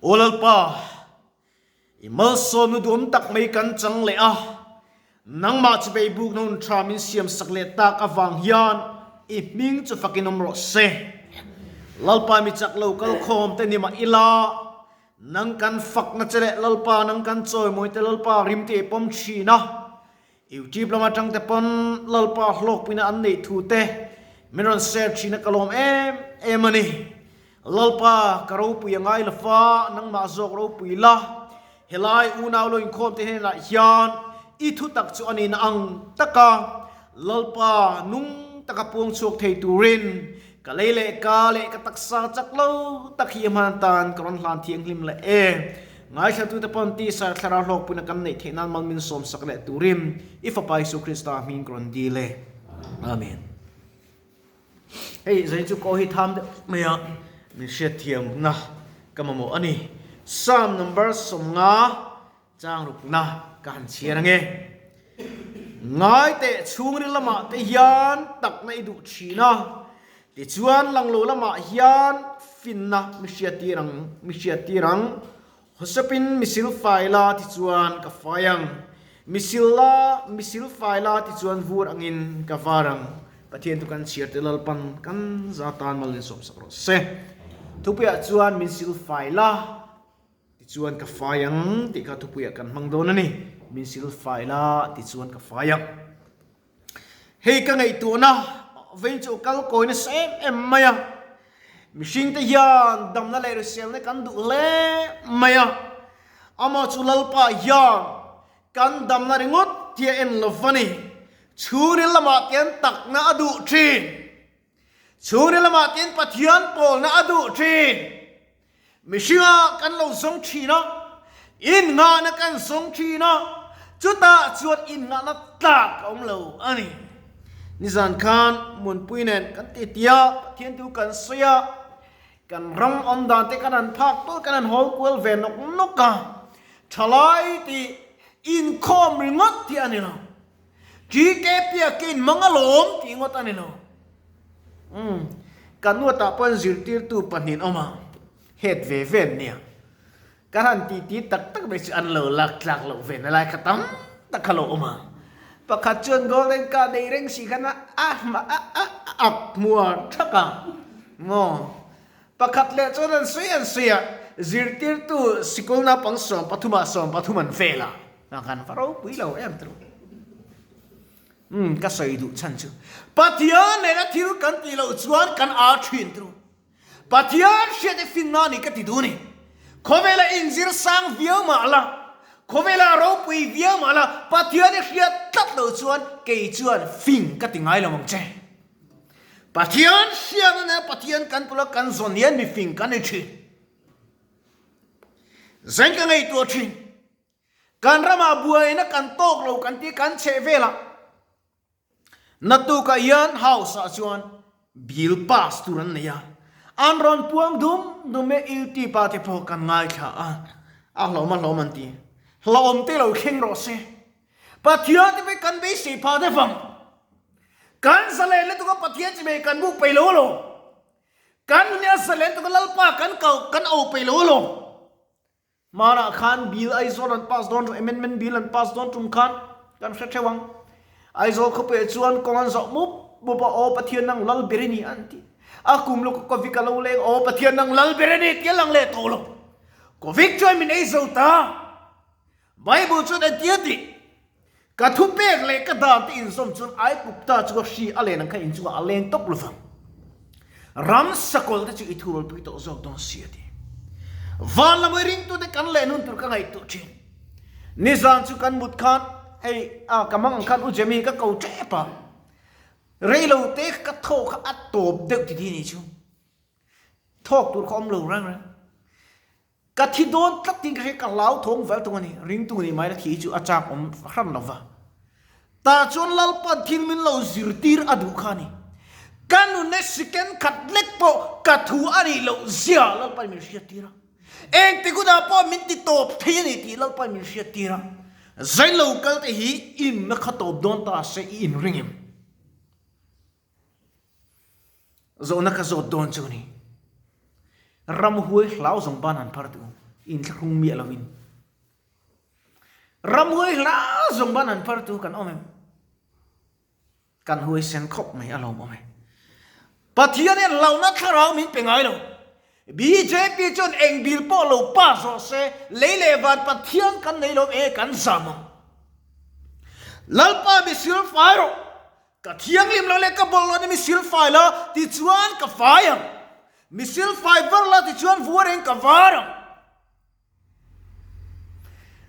Aw Lalpa, i malsawmna duhawm tak mai kan chang leh a, nangmah chu beibukna hun tha min siam sak leh tak avang hian i hming chu fakin awm rawh se. Lalpa mi chak lo kal khawm te ni mah ila, nang kan fakna che leh Lalpa nang kan chawimawi te Lalpa rim te i pawm thin a, YouTube lama tangte pawn Lalpa hlawkpuina an neih thu te min rawn share thin a ka lawm em em a ni. Lalpa ka ropui a ngai lo fa, nangmah zawk ropui la, helai unau lo inkhawm te hnenah hian i thutak chu a nihna ang taka Lalpa nung taka puang chhuak thei turin ka lei leh ka leh ka taksa chak lo tak hi a hman tan ka rawn hlan thianghlim leh e. Ngaithlatute pawn tisa thlarau hlawkpuina kan neih theih nan mal min sawmsak leh turin i Fapa Isu Krista hming ka rawn dil e. Amen. Hei zai chu kaw hi tham deuh mai a, min hriatthiamna ka mamawh a ni. Psalm number 50 chang rukna ka han chhiar ange. Ngai teh chhungril lamah te hian takna i duh thin a, tichuan langlo lamah hian finna mi hriattir ang, mi hriattir ang. Hosepin mi sil fai la tichuan ka fai ang, mi sil la, mi sil fai la tichuan vur angin ka var ang. Pathian chu kan chhiar te Lalpan kan za tan mal in sawmsak rawh se. Thupuiah chuan min sil fai la. Tichuan ka fai ang tih kha thupuiah kan hmang dawn a ni. Min sil fai la tichuan ka fai ang. Hei ka ngaihtuahna vei chu kal kawi nasa em em mai a. Mihringte hian damna leh hriselna kan duh hle mai a. Amah chu Lalpa hian kan damna ringawt tia en lo va ni. Chhungril lamah te an takna a duh thin. Chhungril lamah te Pathian pawlna a duh thin. Mihringa kan lo zawng thin a, innghahna kan zawng thin a, chutah chuan innghahna tlak a awm lo a ni. Nizan khan Muanpui nen kan ti tia Pathian thu kan sawi a, kan ram awm dan te kan han phak tawh kan han hawl kual ve nawk nawk a, thalai tih inkhawm ringawt hi a ni lo. GKP a kin mang alawm tih ngawt a ni lo. Umm, ka nuatah pawh zirtirtu pahnih an awm a, het ve ve an nia. Ka han ti ti tak tak mai chu an lo lak tlak loh ve na lai kha tam tak kha lo awm a. Pakhat chuan golden card nei reng si khan a a a a a ak hmuar thak a, maw? Pakhat leh chuan an sawi an sawi a, zirtirtu sikul naupang 13 ah 13 an vel a. Ka kan va ropui lo em tru. Umm ka sawi duh chhan chu Pathian nena thil kan tih loh chuan kan ar thin tru. Pathian hriat i finna ni ka ti duh ni. Khawvela inzir sang viau mah la, khawvela ropui viau mah la, Pathian i hriat tlat loh chuan kei chuan fing ka ti ngai lo ang che. Pathian hriatna nena Pathian kan pula kan zawn hian mifing kan ni thin. Zeng ka ngaihtuah thin. Kan ramah buaina kan tawk lo kan ti kan chheh velah naktukah hian house ah chuan bill pass tur an nei a, an rawn puang dum dum e YouTube ah te pawh kan ngaithla a, a hlawm a hlawm an ti, hlauhawm te lo thleng rawh se, Pathian te pawh kan beisei phah deuh ang, kan zalen lutuk a Pathian chi mai kan buk peih lo alawm, kan nia zalen lutuk a Lalpa kan kau kan au peih lo alawm. Hmanah khan bill Aizawl an pass dawn amendment bill an pass dawn tum khan kan hre theuh ang. Aizawl khawpuiah chuan kawng an zawh mup mup a, Aw Pathian nang lal ber i ni an ti. A kum lawk Covid a lo leng, Aw Pathian nang lal ber i ni tih a lang leh tawh lo. Covid chuan min ei zo ta. Bible chuan engtia tih? Ka thupek leh ka dan te inzawm chuan Aigupta chu a hri a len ang kha in chungah a leng tawp lo vang. Ram sakawlh te chu i thuralpui tawh zawk dawn si a ti. Van lamah ringtute kan leh nun tur ka ngaihtuah thin. Nizan chu kan mut khan hei a ka mang ang khan U Jemmy ka ko tep a, reilo te ka thaw kha a tawp deuh ti ti ni chu. Thawk tur kha awm lo reng reng. Ka thi dawn tlat tiin ka hria, ka hlau thawng vel thung a ni. Ringtu nih mai la thi chu a chak awm hran lo va. Tah chuan Lalpan thil min lo zirtir a duh kha a ni. Ka nunna second khat lek pawh ka thu a nih loh zia Lalpan min hriattir a. Engtik hunah pawh min ti tawp thei a ni tih Lalpan min hriattir a. Zai lo kal te hi inna kha tawp dawn ta se i inring em? Zawhna ka zawt dawn chu ni. Ramhuai hlau zawng ban han phar duh. Inthlahrung miah lovin. Ramhuai hla zawng ban han phar tu kan awm em? Kan huaisen khawp mai a lawmawm e. Pathian hian hlauhna thlarau min pe ngai lo. Bjp chuan eng bil pawh lo pass rawh se, lei leh van Pathian kan nei lo e kan zam ang. Lalpa mi sil fai rawh, ka thianghlim lo leh ka bawlh lo ni mi sil fai la tichuan ka fai ang. Mi sil fai var la tichuan vuar eng ka var ang.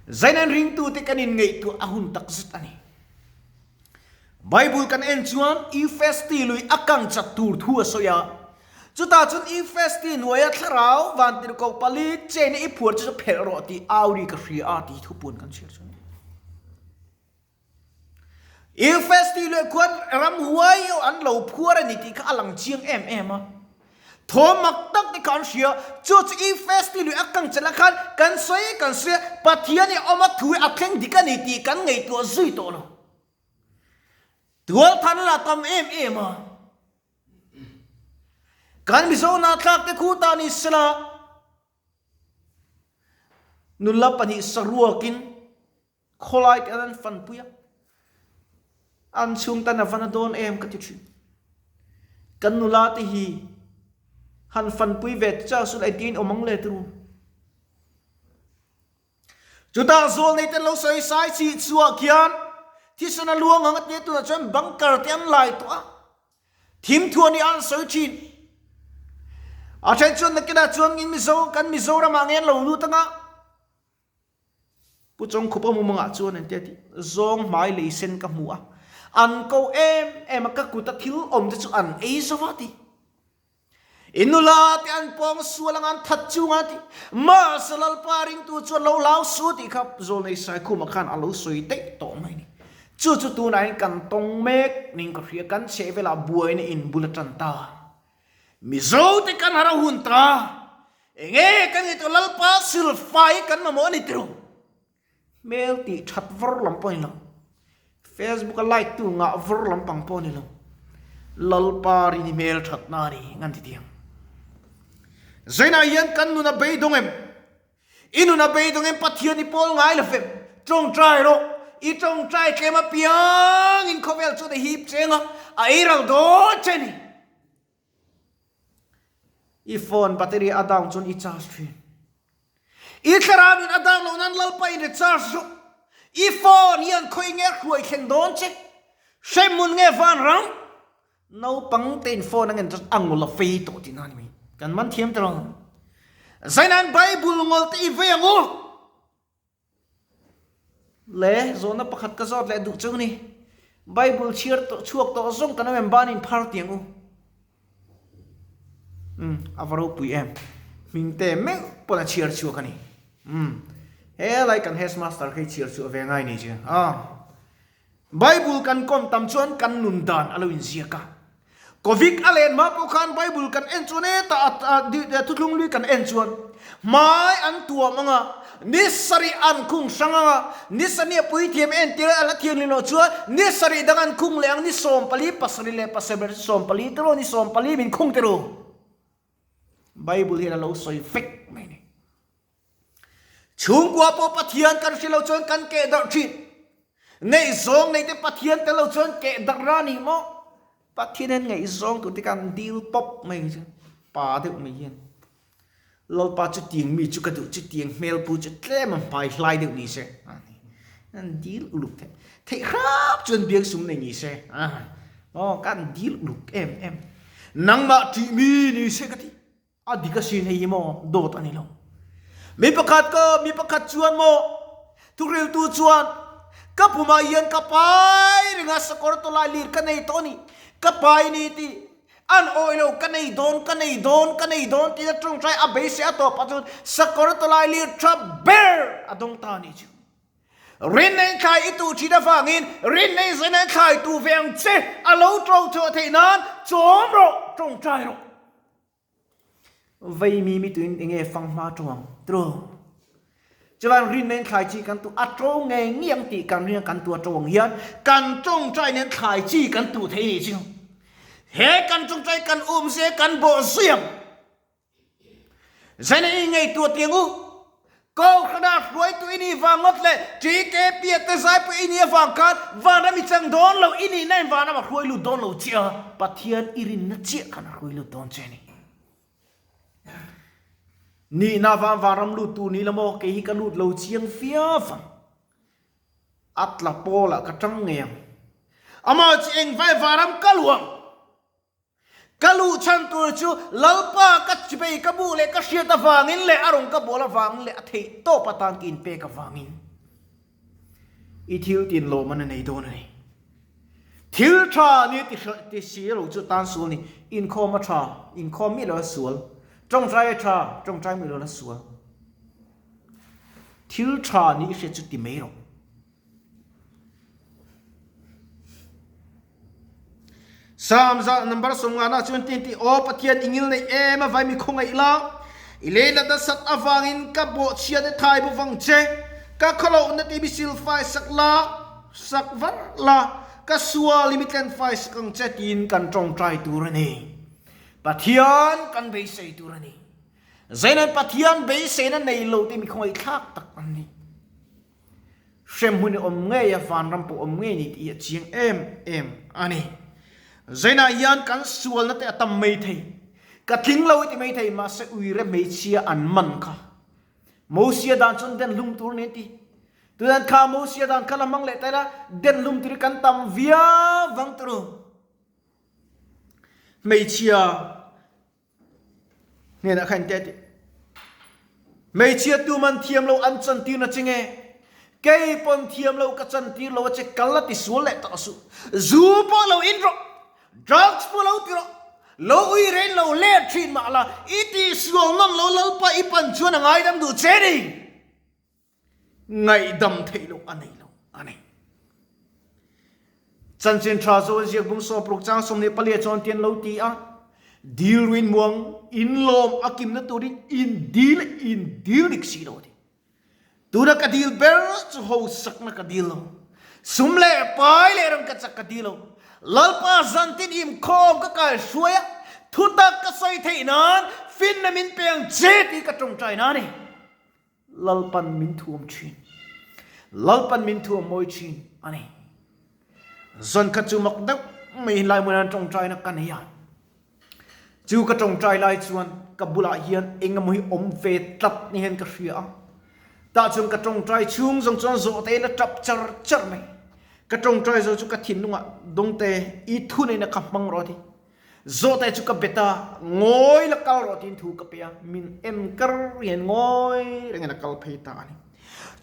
Zainan ringtute kan inngaihtuah a hun tak zet a ni. Bible kan en chuan Eufesti lui a kang chat tur thu a sawi a. Chutah chuan Eufesti hnuaia thlarau vantirhkoh pali chena i phuar chu chu phelh rawh tih au ri ka hria a tih thupuan kan chhiar chuan. Eufesti leh khuan ramhuai an lo phuar a ni tih kha a lang chiang em em a. Thawm mak tak te kha an hria. Chu chu Eufesti lui a kang chelh a khan kan sawi kan sawi a, Pathian i awm a thu hi a thleng dik a ni tih kan ngaihtuah zui tawh lo. Tualthan la tam em em a. Kan Mizo nahthlak te khu ta ni sela nula pahnih saruakin Khawlai te an fanpui a, an chhung tan a va na dawn em ka ti thin. Kan nula te hi han fanpui ve te chang sul engtin awm ang le turu. Chutah zawl nei ten lo sawi sai chih chhuah khian thisen a luang ang a tia tunah chuan bunker te an lai tawh a, thim thuah ni an sawi thin. A then chuan nakinah chuan in Mizo kan Mizoramah nge an lo lut anga, Pu Chawngkhupa mumangah chuan engtia tih zawng hmai lei sen ka hmu a, an ko em em a, ka kuta thil awm te chu an ei zo va ti. I nula te an pawng sual anga an that chunga ti. Mahse Lalpa ringtu chuan lo hlau su tih kha Zawlnei Saikhuma khan a lo sawi daih tawh mai ni. Chu chu tunah hian kan tawng mek ning ka hria, kan chhehvelah buaina in bul a tan ta. Mizo te kan har a hun ta. Enge kan ngaihtuah Lalpa silfai kan mamawh a ni tiro. Hmel tih that vawr lam pawh a ni lo. Facebook a like tu ngah vawr lam pang pawh a ni lo. Lalpa rin hi hmel that na a ni ngan ti tiang. Zainah hian kan nun a beidawng em? I nun a beidawng em Pathian i pawl ngai lo fem. Tawngtai rawh. I tawngtai tlem apiang in khawvel chuan a hip cheng a, a ei ral dawn che ni. I phone battery a down chuan i charge thin. I thlarau in a down loh nan Lalpa in recharge rawh. I phone hian khawi nge hruai thleng dawn che? Hremhmun nge vanram? Naupang te in phone a ngen chuan a ngul a fei tawh tihna a ni mai. Kan man thiam ta lo. Zainan Bible ngawlh te i vei ang u. Le, zawhna pakhat ka zawt leh duh chu ni. Bible chhiar tawh chhuak tawh zawng kan awm em banin phar tiang u. Umm, a va ropui em. Hming te meuh pawn a chhiar chhuak a ni. Umm, helai kan headmaster kha i chhiar chhuah ve ngai ni chu. Ah. Bible kan kawm tam chuan kan nun dan a lo inziak a. Covid a len hma pawh khan Bible kan en chuan hetah a thuthlung lui kan en chuan hmai an tuam ang a, ni sarih an khung hrang ang a, ni sania puithiam entir a la thianghlim loh chuan ni sarih dang an khung leh ang, ni 14, pasarih leh pasarih ber chu 14 tiraw, ni 14 min khung tiraw. Bible hian a lo sawi vek mai a ni. Chhungkua pawh Pathian kan hre lo chuan kan keh darh thin. Ngaihzawng nei te Pathian tel lo chuan keh darh ra ni maw? Pathian hian ngaihzawng tur te khan dil pawp mai chu pa deuh mai hian Lalpa chutiang mi chu ka duh chutiang hmel pu chu tlem a hmai hlai deuh ni se an dil uluk theih theih hrap chuan biang sum nei ni se aw kan dil uluk em em nangmah ṭih mi ni se ka ti. A dik a sin hei hi maw dawt a ni lo. Mi pakhat ka mi pakhat chuan maw thuhriltu chuan ka pumah hian ka pai ring a sakawr tawlai lir ka nei tawh a ni ka pai ni tih an awih lo ka nei dawn ka nei dawn ka nei dawn tiin a tawngtai a beisei a tawp ah chuan sakawr tawlai lir tha ber a dawng ta a ni chu. Rinna in thlai i tuh thin avangin rinna in zaina in thlai tuh ve ang che a lo to chhuah theih nan chawm rawh tawngtai rawh. Veimi mi tuin enge fanghma tawng ang tiraw? Chuan rinna in thlai chi kan tuh a to ngei ngei ang tih kan ringa kan tuh a to ang hian kan tawngtai nen thlai chi kan tuh thei nih chu. He kan tawngtai kan um ze kan bawh zui ang. Zaina i ngaihtuah tiang u. Kohhrana hruaitu i nih vang ngawt leh TKP a te zaipui i nih avang khan vanram i chang dawn lo, i nihna in vanram a hruai lut dawn lo che a, Pathian i rinna chiah khan a hruai lut dawn che a ni. Nihna avang vanram lut tur ni la maw, kei hi ka lut lo chiang fia vang. A tla pawlah ka tang ngei ang. Amah chu engvai vanram ka luh ang? Ka luh chhan tur chu Lalpa ka chibei ka buh leh ka hriat avangin leh a rawn ka bawl avangin leh a theih tawp atan ka inpek avangin i thil tin lawm an a nei dawn a ni. Thil tha ni ti ti si lo chu tan sual ni. Inkhawm a tha, inkhawm mi lo a sual. Tawngtai a tha, tawngtai mi lo a sual. Thil tha ni i hriat chu ti mai rawh. Psalm za number 50 na chuan tin ti aw Pathian ingil nei em a vai mi khawngaih la i lei la nasat avangin ka bawhchhia te thai bo vang che ka khawloh na ti mi silfai sak la sak var la ka sual i mi tlenfai sak ang che tiin kan tawngtai tur a ni. Pathian kan beisei tur a ni. Zeinan Pathian beiseina nei lo te mi khawngaih thlak tak an ni. Hremhmun i awm ngei a, vanram pawh awm ngei ni tih hi a chiang em em a ni. Zainah hian kan sualna te a tam mai thei. Ka tling lo i ti mai thei, mahse uire hmeichhia an man kha. Mosia dan chuan den hlum tur ni an ti. Tunan kha Mosia dan kha la hmang leh ta ila, den hlum tur hi kan tam viau vang turu. Hmeichhia. Hnenah khan te a ti. Hmeichhia tuman thiam lo an chantir na che nge? Kei pawn thiam lo ka chantir lo a che, kal a ti sual leh tawh suh. Zu pawh lo in rawh, drugs pawh lo ti rawh, lo ui rein lo let thin mah la, i ti sual nawn lo Lalpa i pan chuan a ngaidam duh che ni. Ngaihdam theih loh a nei lo a ni. Chanchin tha chu ziakbung sawpruk chang 24 chuan tian lo ti a, Dil ruin muang in lawm a kimna turin in dil in dil dik si lo a ti. Tuna ka dil ber chu hausakna ka dil lo, sum leh pai leh rangka chak ka dil lo, Lalpa zantin imkhawm ka kai hruai a, thutak ka sawi theih nan finna min pe ang che tih ka tawngtai na a ni. Lalpan min thuam thin. Lalpan min thuam mawi thin a ni. Zan khat chu mak deuh mai in lai hmun tawngtaina ka nei a. Chu ka tawngtai lai chuan ka bulah hian eng emaw hi awm ve tlat ni hian ka hria a. Tah chuan ka tawngtai chhung zawng chuan zawhte in a tap char char mai. Ka tawngtai zo chu ka thinlungah dawngte i thuneihna kha hmang rawh a ti. Zawhte chu ka bet a, ngawi la kal rawh tiin thu ka pe a, min en kar hian ngawi rengin a kal phei ta a ni.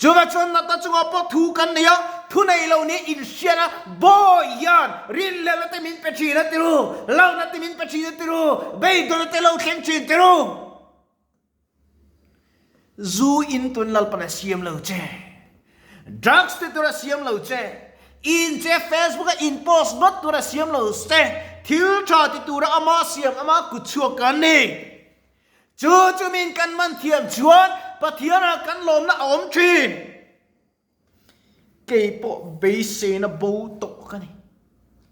Chuvah chuan natna chungah pawh thu kan nei a, thu nei lo nia inhriat a, Bawi hian rinhlelhna te min pe thin a ti ru, hlauhna te min pe thin a ti ru, beidawnna te lo thleng thin ti ru. Zu in tun Lalpan a siam lo che. Drugs te tur a siam lo che. In che Facebook a in post ngawt tur a siam lo che. Thil tha ti tura ama siam ama kut chhuak kan ni. Chu chu min kan man thiam chuan Pathian ah kan lawmna a awm thin. Kei pawh beiseina bo tawh ka ni.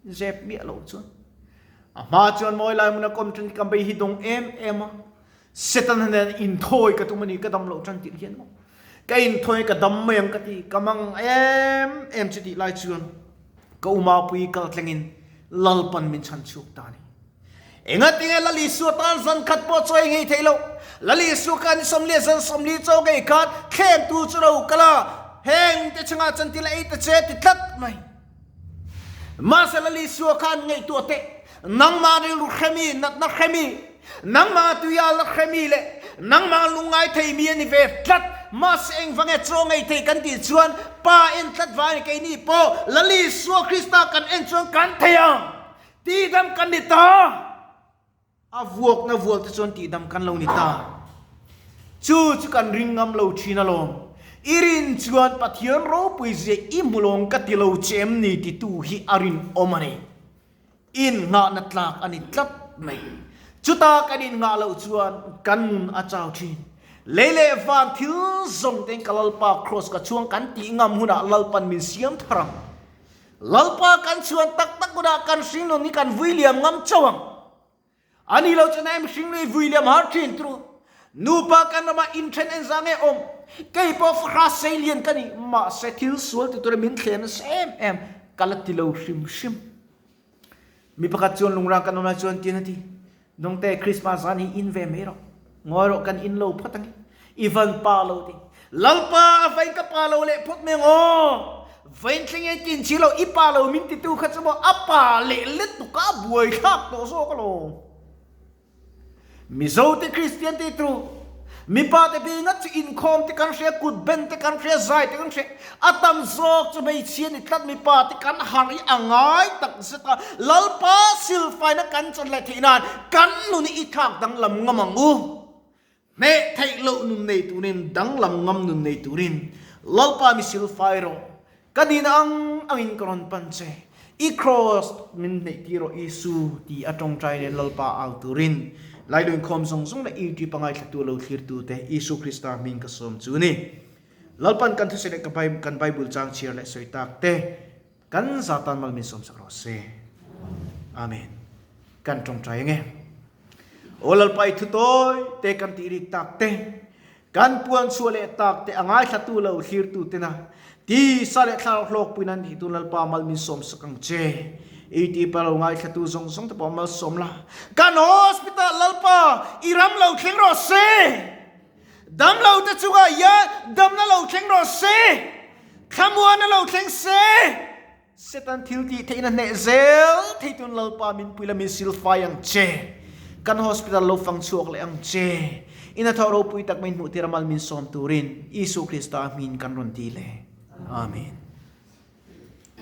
Zep miah lo chuan. A hma chuan mawi lai hmuna kawm tan ka bei hi dawng em em a. Satan hnen inthawi ka tum a ni, ka dam loh tan tirh hian maw. Ka inthawi ka dam mai ang ka ti, ka mang em em chu tih lai chuan ka umapui kal tlengin Lalpan min chhan chhuak ta a ni. Engatinge Lal Isua tan zan khat pawh chaw ei ngei theih loh? Lal Isua khan ni 40 zan 40 chaw ngei khan thlemtu chu ro kal a, heng te chungah chuan thil a ei ta che ti tlat mai. Mahse Lal Isua khan ngaihtuah teh, nangmah rilru hremi, natna hremi, nangmah tuialna hremi leh nangmah lungngai theimi a ni ve tlat. Mahse engvange chaw ngei thei kan tih chuan Pa en tlat vangin keini pawh Lal Isua Krista kan en chuan kan thei ang. Tihdam kan ni ta! A vuakna vual te chuan tihdam kan lo ni ta. Chu chu kan ring ngam lo thin alawm. I rin chuan Pathian ropui zia i hmu lawng ka ti lo che em ni titu hi a rinawm a ni. Innghahna tlak a ni tlat mai. Chuta kan innghah loh chuan kan nun a chau thin. Lei leh van thil zawng tein ka Lalpa Kraws ka chhuang kan tih ngam hunah Lalpan min siam thar ang. Lalpa kan chhuan tak tak hunah kan hringnun hi kan vui liam ngam chauh ang. A ni lo chuan hei mihring nui vui liam har thin turu. Nupa kan ramah inthen en za nge awm? Kei pawh fahrah seilian ka ni, mahse thil sual ti tura min thlem nasa em em ka la ti lo hrim hrim. Mi pakhat chuan lungrang kan awm lai chuan tin a ti, Dawngte, Christmas zan hi in ve mai rawh. Ngawi rawh, kan in lo phawt ange. I van pa lo ti. Lalpa, a vain ka pa lo leh phawt mai ang aw. Vain thleng e tin chi lo, i pa lo min titu kha chu maw a pa leh let tuk a buai thlak tawh zawk alawm. Mizo te Kristian te tu mipa te bi ngat chu inkhawm te kan hria, kut ben te kan hria, zai te kan hria, a tam zawk chu hmeichhia ni tlat mipa te kan harh hi a ngai tak zet a, Lalpa silfaina kan chan leh theih nan kan nun hi i thlak danglam ngam ang u. Hmeh theih loh nun nei turin danglam ngam nun nei turin Lalpa mi silfai rawh, ka nihna ang angin ka rawn pan che, i kraws min hneih tir rawh Isu ti a tawngtai leh Lalpa au turin Lailuin khawm zawng zawng leh YouTube a ngaithlatu lo thlirtute Isu Krista hming ka sawm chu ni. Lalpan kan thusawi leh kan Bible chang chhiar leh sawi tak te Kan za tan mal min sawmsak rawh se. Amen. Kan tawngtai ange. Aw Lalpa i thu tawi te kan tih rik tak te, kan puan chhuah leh tak te a ngaithlatu lo thlirtu tena tisa leh thlarau hlawkpui nan hi tun Lalpa mal min sawmsak ang che. I ti pa lo ngaithlatu zawng zawng te pawh mal sawm la. Kan hospital Lalpa i ram lo thleng rawh se. Damlo te chungah hian damna lo thleng rawh se, thlamuana lo thleng se, Satan thil tih theihna hneh zel thei tun Lalpa min pui la min silfai ang che, kan hospital lo fang chhuak leh ang che, ina thawh ropui tak mai hmuh tir a mal min sawm turin Isu Krista hmin kan rawn ti le. Amen.